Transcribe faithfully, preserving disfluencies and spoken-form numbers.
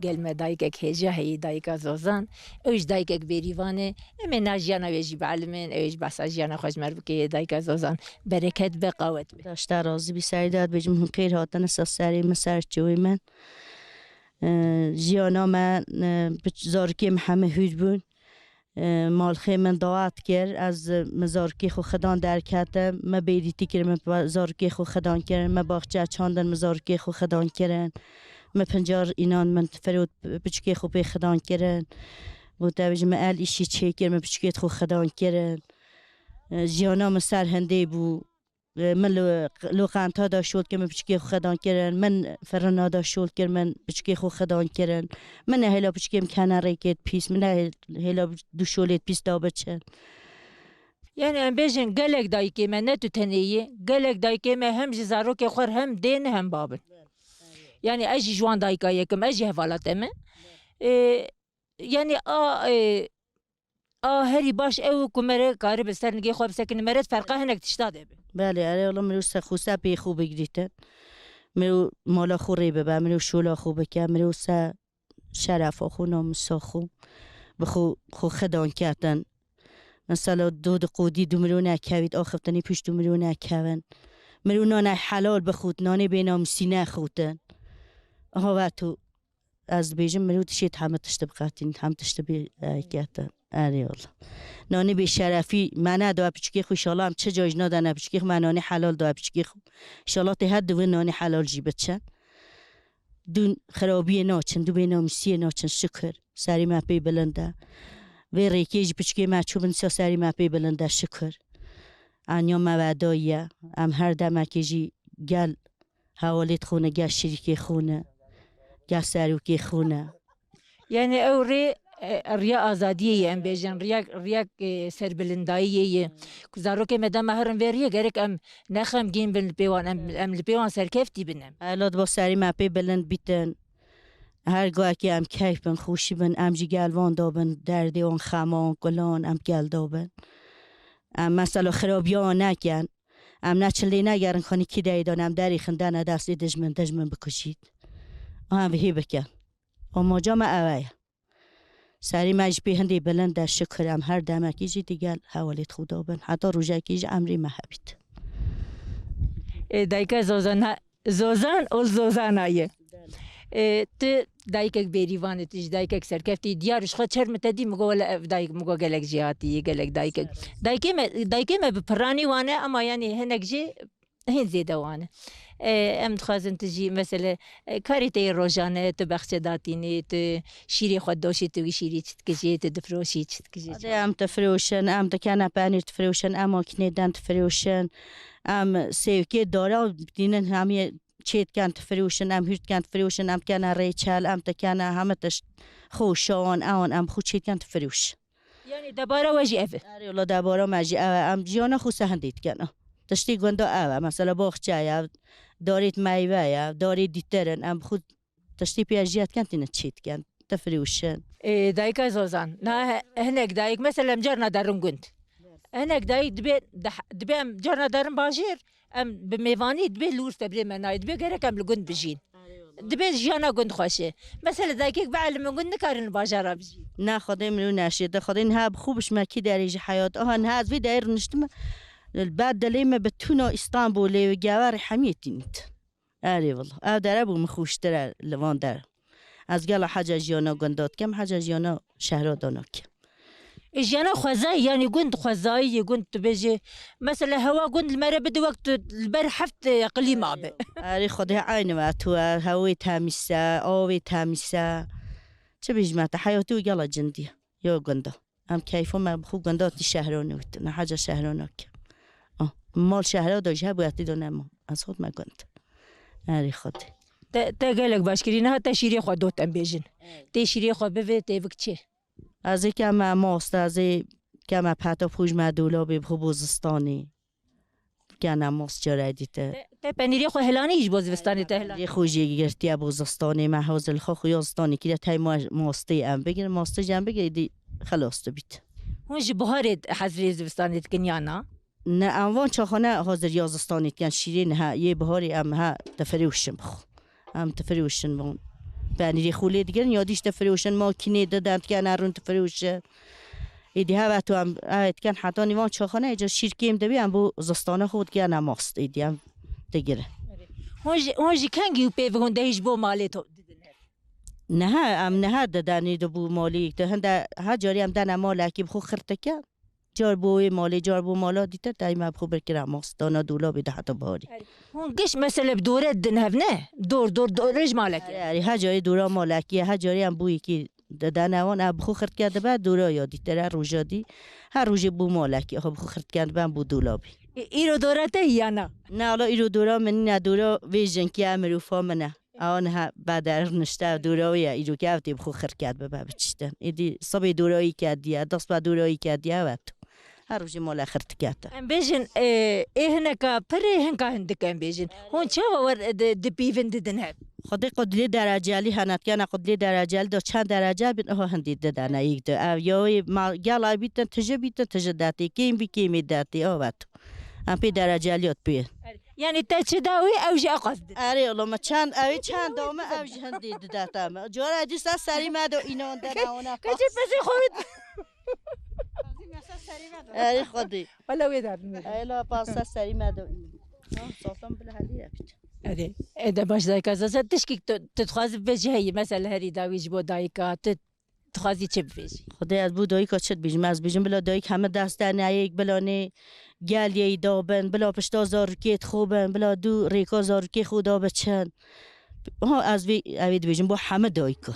Gel me dayikek hêja heyî, dayika Zozan. Ew ji dayikek bêrîvan e. Em ê na jiyana wê jî bielimin, ew ê ji behsa jiyana xwe ji me re bike. Dayika Zozan, bereket be, qawet be. Daşta razî bî, serî de dibêjim, hûn xêr hatin, sa serê min, ser çêwê min. E, jiyana me, e, bi zarokê min heme hûr bûn. E, malxê min dawet kir, ez, e, min zarokê xwe xidan derketim, min bêrîtî kir, min pa-, zarokê xwe xidan kirin, min baxçe çandin, min zarokê xwe xidan kirin, min pincar înan min firot piçikê xwe pê xidan kirin. Got, ev ji min el îşî çêkir, min piçikê xwe xidan kirin. E, jiyana min ser hindê bû. E, min li, li qenta da şol kir, min piçikê xwe xedan kirin, min firina da şol kir, min piçikê xwe xedan kirin. Min nehêla piçikê min kene rêkêt pîs, min nehêla du şolêt pîs da biçin. Yani em bêjin gelek dayikê me, ne tu tenê yî, gelek dayikê me hem ji zarokê xwe re hem dê ne hem babin. Yani ez jî ji wan dayika yekim, ez jî hevala te me. E, yani a, e, A herî baş ew ku mere karibe ser nigê xwe bisekine, mere ferqa hinek tişta de be. Belê, erê wala mirov se xwe se pê xwe bigirîtin. Mirov mala xwe rê bibe, mirov şola xwe bike, mirov se şerefa xwe, namûsa xwe, bi xwe, xwe xidan ketin. Mesela do di qodî du mirov nekevît, axiftinî pişt du mirov nekevin. Mirov nanê helal bixwit, nanê bênamûsî nexwitin. Aha ve tu Ez dibêjim, mirov dişêt heme tişt biqetîn, hem tişt bê, e, ketin. Erê wala. Nanê bêşerefî me nedaye piçikê xwe, şala em çi cayî jî nadane piçikê xwe, me nanê helal daye piçikê xwe. Şala tê her du vê nanê helal jî biçin. Dûn xirabiyê naçin, dû bênamûsiyê naçin, şikir. Serî me pê bilind e. Vê rêkê jî piçikê me çû bin, sa serî me pê bilind e, şikir. Enya me vedayiye. Em her demekê jî gel Hewalêt xwe ne, gel şirîkê xwe ne, gel serokê xwe ne. Yani ew rê, e, riya azadiyê ye, em bêjin, riya, riya, e, serbilindayiyê ye. Ku zarokê me dema herin vê riyê, gerek em ne xemgîn bin li pê wan, em, em li pê wan serkeftî bin em. Ela diba serî me pê bilind bîtin. Her gahekê em keyf bin, xweşî bin, em jî gel wan da bin, derdê wan, xema wan, kula wan, em gel da bin. Em mesela xirabiya wan nekin. Em ne çilê negerin, xanî kî deyê dan, em derî xindene destê dijmin, dijmin bikujît. Em vihî bikin. Amaca me ewe ye. Serî me jî pê hindî bilind e, şikir em her demekî jî digel hewalêt Xuda bin. Heta rojekî jî emrê me hebît. Ê, dayika Zozan, Zozan ol Zozana ye. E, tu dayikek bêrîvan î, tu ji dayikek serkeftî, diyar ji xwe çer min te dî, min got, wele ev dayik, min got, gelek jêhatî yî, gelek dayikek. Dayikê me, dayikê me bi piranî wan e, ama yanî hinek jî hên zêde wan e. E, em dixwazin tu jî, mesele, e, karê te yê rojane, tu bexçe datînî, tu şîrê xwe doşî, tu wî şîrî çi dikijî, tu difiroşî, çi dikijî? Hadi em difiroşin, em dikene penîr difiroşin, em makînê den difiroşin, em sêwkê dara dînin hemî çê dikin difiroşin, em hûr dikin difiroşin, em dikene rêçel, em dikene heme tişt, xoşan, ewan, em xwe çê dikin difiroşin. Yani debara we jî ev e? Erê wala debara me jî ew e, em jiyana xwe se hindî dikin. Tiştê gunda ew e, mesela baxçe ye, darêt meyve ye, darê dîtir in, em xwe tiştê pê jiyat dikin tîne çê dikin, difiroşin. Ê, dayika Zozan, na he-, hinek dayik, mesela em carna derin gund. Hinek dayik dibê, deh-, dibê em carna derin bajêr, em bi mêvanî dibê li wir sebrê me nayê, dibê gerek em li gund bijîn. Dibê jiyana gund xweş e. Mesela dayikek bielimin gund nikarin li bajara bijîn. Na Xwedê min û neşê de, Xwedê niha bi xwe bişme kî derê ji heyat. Aha niha ez vê derê rûniştime, li ber dilê me bi tûna Îstanbulê û gewarê hemiyê tînit. Erê wala. Ev dere bû min xweştir e li van der. Ez gela heca jiyana gunda dikim, heca jiyana şehra da nakim. E, jiyana xwezayî, yanî gund xwezayî ye, gund tu bêjê. Mesela hewa gund li me re bide wek tu li ber heft, e, iqlîma be. Erê Xwedê eynî we tu e, hewê temîz e, avê temîz e. Çi bêjime te, heyatî wî gela cindî ye, ya gunda. Em keyfa me bi xwe gunda tî şehra nût, ne heca şehra nake. Ah, mal şehra da jî hebû etî da nema. Ez xwe me gund. Erê Xwedê. Te, te gelek baş kirî, niha te şîrê xwe dot em bêjin. Tê şîrê xwe bivê, tê vik çê? Ez ê keme mast, ez ê keme peta pûj me dolabê bi xwe bo zistanê. Kene mast cara dîte. Te, te penîrê xwe hilanî ji bo zivistanê te hilanî? Yê xwe jî girtiye bo zistanê me hazir li xwe xuya zistanê kire tey ma-, mastê em bigir, mastê jî em bigir, dî xelas dibît. Hûn ji buharê hezirê zivistanê dikin ya na? Ne, em van çaxane hazir ya zistanê dikin, şîrê niha, yê buharê em ha difirewşin bi xwe. Em difirewşin van. Penîrê xûlê digirin ya dî ji te firoşin, makînê didin, dikene rûn difiroşin. Êdî heve tu em, ev dikin heta nîvan çaxane, êca şîr kêm dibî, em bo zistana xwe dikene mast, êdî em digirin. Hûn jî, hûn jî kengî û pê ve hûn dehî ji bo malê to didin hev? Niha, em niha didin êdî bo malê, tu hinde her carî em dene malekî bi xwe xirtike. Car bo wê malê, car bo mala dîtir, tayî me bi xwe birkira mast, dana dolabê de heta biharî. Hûn giş mesele bi dore didin hev ne? Dor, dor, dor ji malekê. Erê, erê, her carê dora malekî ye, her carê em bo yekî didene wan, ev bi xwe xirtike dibe, dora ya dîtir, her roja dî, her rojê bo malekî, xwe bi xwe xirtike dibe, em bo dolabê. Î-, îro dora te ya na? Ne, ala îro dora min nîne, dora vê jinkî ye, mirofa min e. Ew niha beder nişte dûrawî ye, îro ke ev tê bi xwe xirket bibe biçiştin. Êdî sibê dûrawî kediye, dest be dûrawî kediye, ev e tu. Her rojê mala xirtikete. Em bêjin, e, ê hineka pirê hinka hindik em bêjin. Hûn çawa wer di, dipîvin didin hev? Xwedê qudlê derecelî hene, dikene qudlê derecelî de çend derece bin, aha hindî didene yek du. Ev ya wê ma gela bîtin, tije bîtin, tije detê, kêm bî kêmê detê, ev e tu. Em pê dereceliya dipê. Yanî te çi da wî, ew jî eqas dide. Erê, oğlum, çend, ew çend da me, ew jî hindî dide te me. Cara dîsa serî me do înan de me ona. Keçê pesê xwe wî. Erê, xwedî. Wala wê derdin wê. Ela pasa serî me do înan. Ha, zaten bile helî yapacak. Erê, e de baş dayka zaten tişkik tu, tu dixwazî bibêjî heyî, mesela herî dawî ji bo dayika, tu dixwazî çi bibêjî? Xwedê ez bo dayika çi dibêjim? Ez dibêjim bila dayik heme dest de neyek, bila nê gel yê dabin, bila pişta zarokê xwe bin, bila dû rêka zarokê xwe da biçin. Ha, ez vê, ev ê dibêjim bo heme dayika.